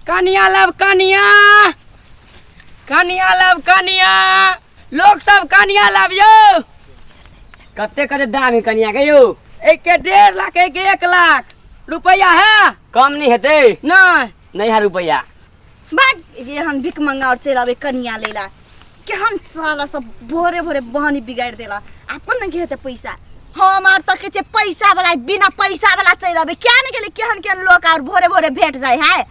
कनिया लब कनिया, कनिया लब कनिया, लोक सब कनिया लब यौ। कते कते दाम है कनिया के यौ? एक के 1.5 लाख, एक के 1 लाख रुपया है। कम नहीं हेतै? नहीं। नहीं है रुपया। भाग, ये हम भिख मंगा और चलि आबै कनिया लैला। केहन साला सब भोरे भोरे बहनी बिगाड़ि देला। आब कोन ने हेतै पैसा? हम आर तकै छियै पैसा वाला, बिना पैसा वाला चलि आबै। किया ने गेलै? केहन केहन लोक आर भोरे भोरे भेट जाइ है,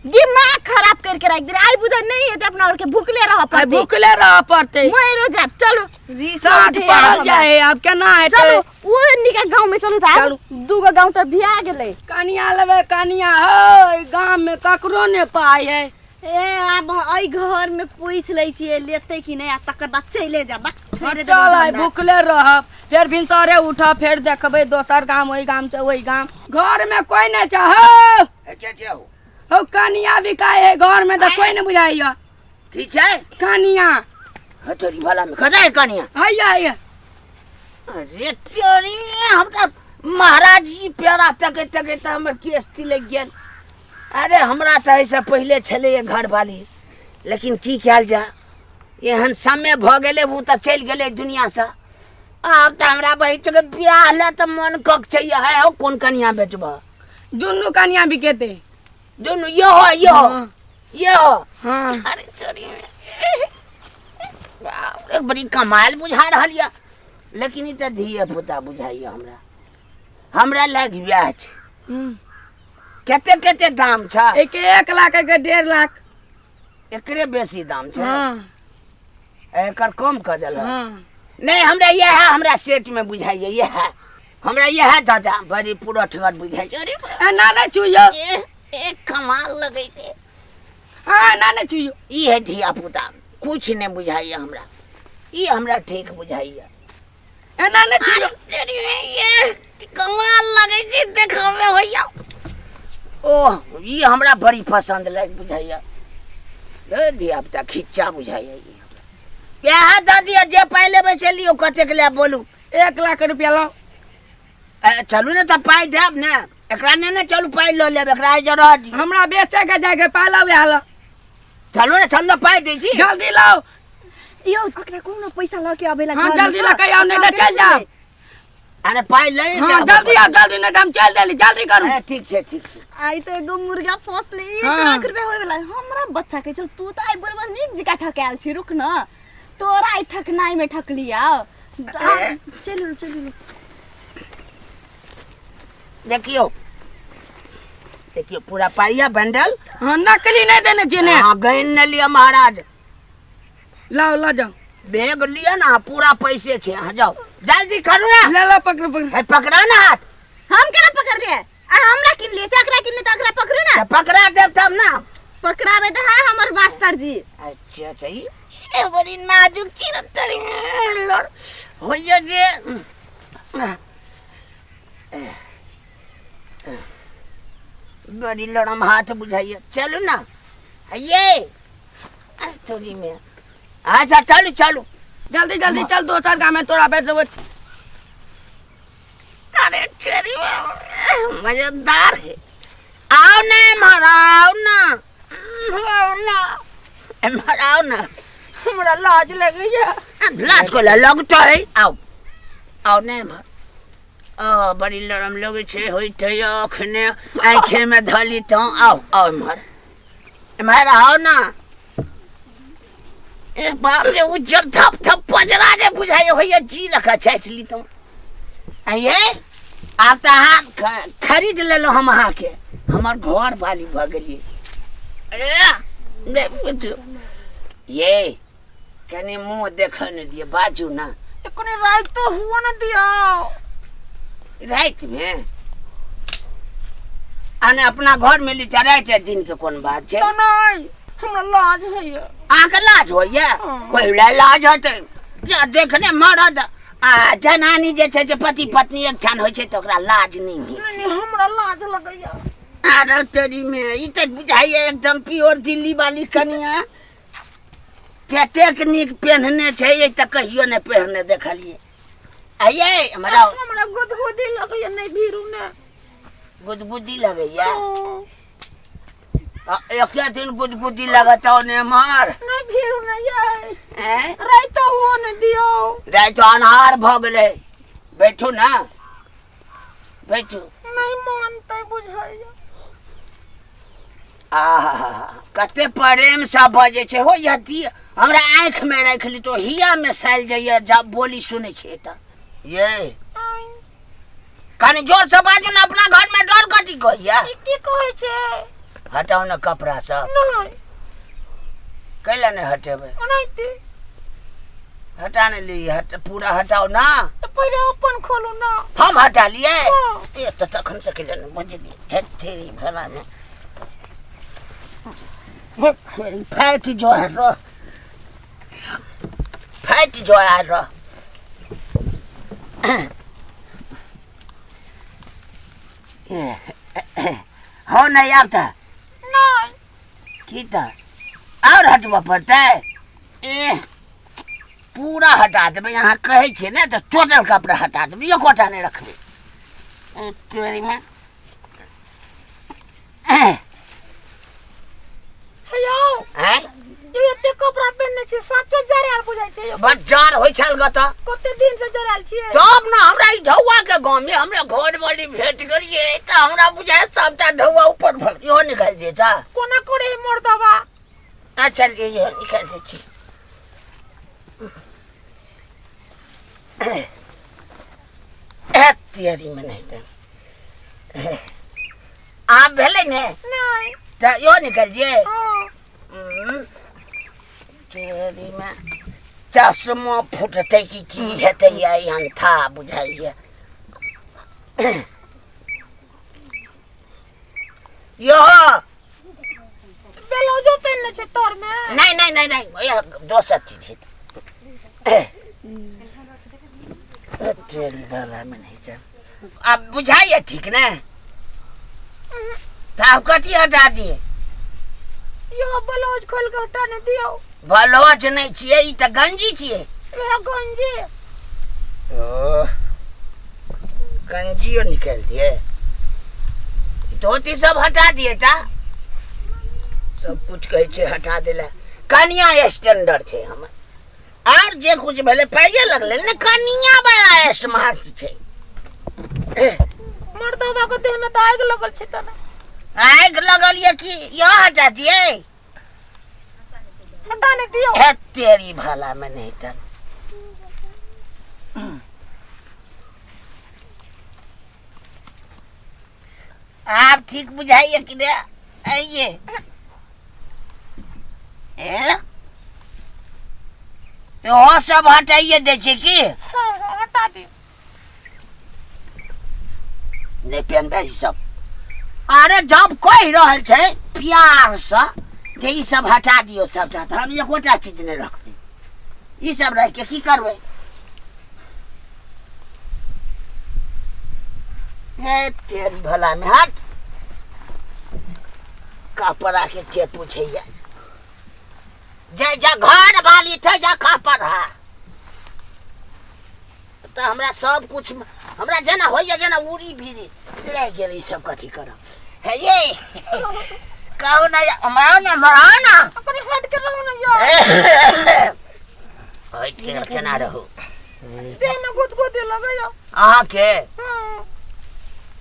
दिमाग खराब करके राखि देले। आइ बुझै नहि हेतै, अपना आरके भुखले रहऽ आइ पड़तै। भुखले रह पड़तै। मरियो जायब। चलू री सब साँझ ढेर पड़ल हमरा। जाए, आब केना हेतै? चलू, ओ निका गाँव में चलू तऽ। चलू। आब दूगो गाँव तऽ भिया गेलै। कनिया लेबै कनिया हो, गाम में ककरो ने पाइ है। ए, आब एहि घर में पूछि लै छियै लेतै कि नहि, आ तकर बाद चले जाब। बा, छोड़ि देबै चल, आइ हमरा। भुखले रहब, फेर भिनसरे उठब, फेर देखबै दोसर गाम, ओहि गाम से ओहि गाम। घर में कोई नहीं चाहो? के छै हो? हो, कनिया बिकाय है घर में, तऽ कोई नहीं बुझाइया। की छै? कनिया। हे तोरी भला में कतऽ है कनिया? हैया हैया। अरे तोरी, हम तऽ महाराज जी पेड़ा तकैत तकैत हमर केस तिलक गेल। अरे, हमरा तऽ एहिसँ पहिले छलैए घरवाली, लेकिन की कयल जाय, एहन समय भऽ गेलै, ओ तऽ चलि गेलै दुनिआँसँ। आब तऽ हमरा बहिन बियाह लए तऽ मन कक छै। है हौ, कोन कनिया बेचबह? दुनू कनिया बिकेते। दुनू? इहो इहो? हाँ। इहो? हाँ। अरे चोरी, बाप रे, बड़ी कमाल बुझा रहल यऽ, लेकिन ई तऽ धिये पुता बुझाइए हमरा। हमरा लग बियाह छै। कते कते दाम छै? एक 1 लाख, एक 1.5 लाख। एकरे बेसी दाम छै? हाँ। एकर कम कऽ देलक। हाँ। नहि, हमरा इएह हमरा सेट में बुझाइए, इएह हमरा इएह दादा बड़ी पुरठगर बुझाइ छै। अरे बाप। एना नहि छुइयो। ए, ए, कमाल लगै छै। हाँ, एना नहि छुइयो। ई है धिया पुता, कुछ नहि बुझाइए हमरा, ई हमरा ठीक बुझाइए। एना नहि छुइयो। अरे, ये कमाल लगै छै देखऽमे होइया। ओह, ई हमरा बड़ी पसंद लाग बुझाइया। ए धिया पुता खिच्चा बुझाइया। ई हमरा इएह दऽ दिअ, जे पाइ लेबै से लियौ। कतेक लेब बोलू? 1 लाख रुपया लाउ। ए, चलू ने तऽ पाइ देब ने एकरा। ने ने, चलू, पाइ लऽ लेब एकरा, एहि जे रहऽ दियौ। हमरा बेचे के जाके पाइ लाउ इएह लऽ। चलू ने, चलू ने, पाइ दै छी। जल्दी लाउ। यौ, ओकरा कोनो पैसा लऽ के अबै ला हाँ, घरमे जल्दी सँ। लऽ के आउ, नहि तऽ चलि जाउ। अरे, पाइ लै। हाँ, जल्दी आउ, जल्दी, नहि तऽ हम चलि देली। जल्दी करू। ठीक छै, ठीक छै। आइ तऽ एगो मुर्गा फसले, एक हाँ। लाख रुपया होय वाला। हमरा बच्चा कहै छल, तू तऽ आइ बरोबर नीक जकाँ ठकायल छी, रुक न, तोरा आइ ठकनाइ मे ठकली। आउ, चलू चलू। देखियौ देखियौ, पूरा पाइया बंडल। हाँ, नकली नहि देने छियै ने? हाँ, गैन ने लिअ महाराज। लाउ, लऽ जाउ। बैग लिअ ने, पूरा पैसे छै। अहाँ जाउ, जल्दी करू ने। ले लो, पकड़ू पकड़ू। हे, पकड़ा ना हाथ। हम केना पकड़लियै? आ हमरा किन लिए से एकरा किन लिए तऽ एकरा पकड़ू ने। तऽ पकड़ा देब तब ने। पकड़ाबै तऽ है हमर मास्टर जी। अच्छा अच्छा, ई ए बड़ी नाजुक छी रे, लड़ होइए जे बड़ी लड़म हाथ बुझाइए। चलू ना ये थोड़ी में। अच्छा, चलू चलू। जल्दी जल्दी चल, दोसर गाम में तोरा बेच देबो। अरे तेरी, मजेदार है। आओ ना एम्हर, आओ ना, आओ ना एम्हर, आओ ना। हमरा लाज लगैया। लाज को लगतो है? आओ आओ ना एम्हर। ओ, बड़ी लरम लगै छै, होइत है अखने आँखे में धली तो। आओ आओ, एम्हर एम्हर आओ ना। ए बाप रे, उज्जर धप धप पजरा जे बुझाइ होइए, जी लखा छाटि ली तो। आइए, आब तऽ अहाँ खरीद लेलहुँ हम अहाँके, हमर घर वाली भऽ गेलियै। ए, नहि बुझू ये, कनि मुँह देखऽ नहि दिअ, बाजू ना। कनि राति तो हुआ न दियौ। रातिमे आने अपना घर में ली राति आ दिन के कोन बात छै? तऽ नहि, हमरा लाज होइए। अहाँके लाज होइए? पहिले लाज होतै या देखने मरद आ जनानी जे छै, जे पति पत्नी एकठाम होइ छै तऽ ओकरा लाज नहि होइ छै। नहि, हमरा लाज लगैया। अरे तेरी में, ई तऽ बुझाइए एकदम प्योर दिल्ली वाली कनिया। कतेक नीक पेन्हने छै, ई तऽ कहियो नहि पहिरने देखलियै। आइए हमरा। हमरा गुदगुदी लगैया, नहि भीरू ने। गुदगुदी लगैया? आ, एके दिन गुदगुदी लगतौ ने मार। नहि भीड़ नहि यै। हैं? राति हुओ नहि दियौ। राति अन्हार भऽ गेलै। बैठू ना, बैठू। नहि मानतै बुझाइया। आहा, कते प्रेम से बजै छै हो। यदि हमरा आँखि में राखि ली तो हिया में सालि जाइए जब बोली सुनै छियै तऽ। ये कनि जोर से बाजू ने, अपना घर में डर कथी कहैया? ई की कहै छै? हटाउ ने कपड़ा सब। नहि। कैला नहि हटेबै? ओनाहिते। हटा ने ली, हट, पूरा हटाउ ना। तऽ पहिले अपन खोलू ना। हम हटा लिए? हाँ। ए तऽ तखन से कैला ने बजली थेरी भला में फाटि जो है रह, फाटि जो है रह। हो नहीं आब तऽ? नहि। की तऽ आओर हटबऽ पड़तै? ए पूरा हटा देबै, अहाँ कहै छियै ने तऽ टोटल कपड़ा हटा देबै, एकोटा नहि रखबै। ए, तोरीमे हे यौ। आँय? यौ, एते कपड़ा पहिनने छी, साचो जरायल बुझाइ छै यौ। बड जाड़ होइ छल गऽ तऽ। कते दिन से जरायल छियै? तब ने हमरा ई ढौआ के गाँव में हमरा घर वाली भेट गेलियै तऽ हमरा बुझाय सबटा ढौआ ऊपर भऽ गेल। इहो निकालि दियै तऽ। कोना करे है मर्दबा? अच्छा लियै, इहो निकालि दै छी। तैयारी में नहीं तऽ आब भेलै ने? नहि। तऽ इहो निकालि दियै? हँ। तैयारी में चश्मा फुटतै कि की हेतै? ये अन्था बुझाइए यो। ब्लाउजो पहिनने छै तर में? नहीं नहीं नहीं नहीं, यह दोसर चीज है। तेरी वाला में नहीं चल। अब बुझाइए ठीक ने? तो आप कथी हटा दिए? यो ब्लाउज खोल के हटा ने दियौ। ब्लाउज नहीं छियै, ई तऽ गंजी छियै। इएह गंजी। ओह, गंजियो निकालि दिए, धोती सब हटा दिए ता सब कुछ कहै छै हटा देला। कनिया स्टैंडर्ड छै हमर, आर जे कुछ भेलै पाइए लगलै ने, कनिया बड़ा स्मार्ट छै। मर्दबा के देह में तऽ आगि लगल छै तऽ। आगि लगल ये कि यह हटा दिए? हटा ने दियौ। हे तेरी भला में नहीं तर। आप ठीक बुझाइए कि ने? आइए ए इहो सब हटाइए दै छै की? हँ हँ, हटा दियौ। नहि पहनबै ई सब। अरे जब कहि रहल छै प्यारसँ जे ई सब हटा दियौ सबटा, तऽ हम एकोटा चीज नहि रखबै। ई सब राखि के की करबै? हे तेरी भला में हट। कपड़ा के के पूछैया? जे जा घर वाली थे जा कपड़ा तऽ हमरा सब कुछ हमरा जेना होइया जेना उड़ी भिड़ी लागि गेल। ई सब कथी करब? हे ये कहू ना, मराउ ना, मराउ ना। अपने हट के रहू ने यौ। हटि के केना रहू? देह में गुदगुदी लगैया। अहाँके? हँ।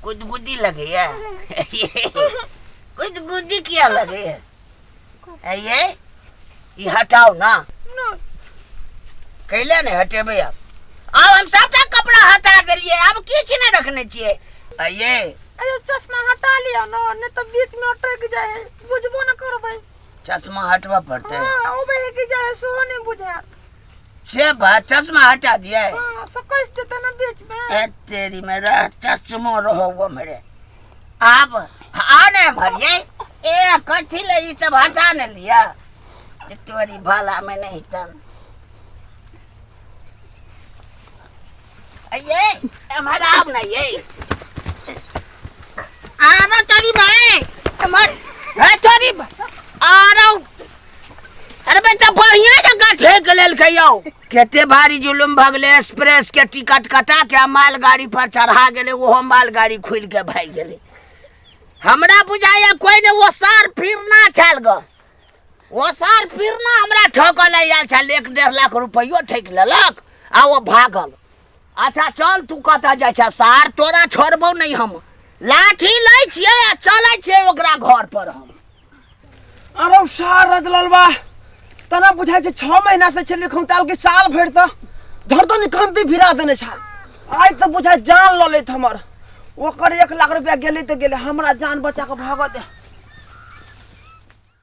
गुदगुदी लगैया? गुदगुदी किया लगैया? ये ई हटाउ ना। नहि। कैले नहि हटेबै आब? आब हम सबटा कपड़ा हटा देलियै, आब किछु नहि रखने छियै। ये अरे चश्मा हटा लिअ ने, नहि तऽ बीच में अटक जाइ है, बुझबो न करबै। चश्मा हटबऽ पड़तै? हँ, अबै है कि जाइ है सेहो नहि बुझायत। से बात, चश्मा हटा दिए? हँ, सकैस देतै ने बीच में। ए तेरी मेरा चश्मो रहो वो मेरे। आब आ ने भरिए ए कथी ले ई सब हटा ने लिया तोरी भला में नहीं तन। ये हमारा आब ना, ये आना तोरी भाई हमार है तोरी आ रहा। अरे बेटा बढ़िया जगह ठेक लेलकै यौ। कते भारी जुलुम भऽ गेलै। एक्सप्रेस के टिकट कटा के आ मालगाड़ी पर चढ़ा गेलै, ओहो मालगाड़ी खुलि के भागि गेलै। हमरा बुझाइया कोई ने वो सार फिरना छल ग। वो सार फिरना हमरा ठकल आयल छल, 1-1.5 लाख रुपैयो ठकि लेलक आ ओ भागल। अच्छा चल, तू कतऽ जाइ छ सार? तोरा छोड़बौ नहीं हम, लाठी लै छियै आ चलै छियै ओकरा घर पर हम। अरे सार रजललबा तना बुझाइ छै 6 महीना से छलै खौताल के साल भरि तऽ धरदनी खंती भिरा देने छल। आइ तऽ बुझाइ जान लऽ लेत हमर। ओकर 1 लाख रुपया गेलै तऽ गेलै, हमरा जान बचा कऽ भागऽ दे।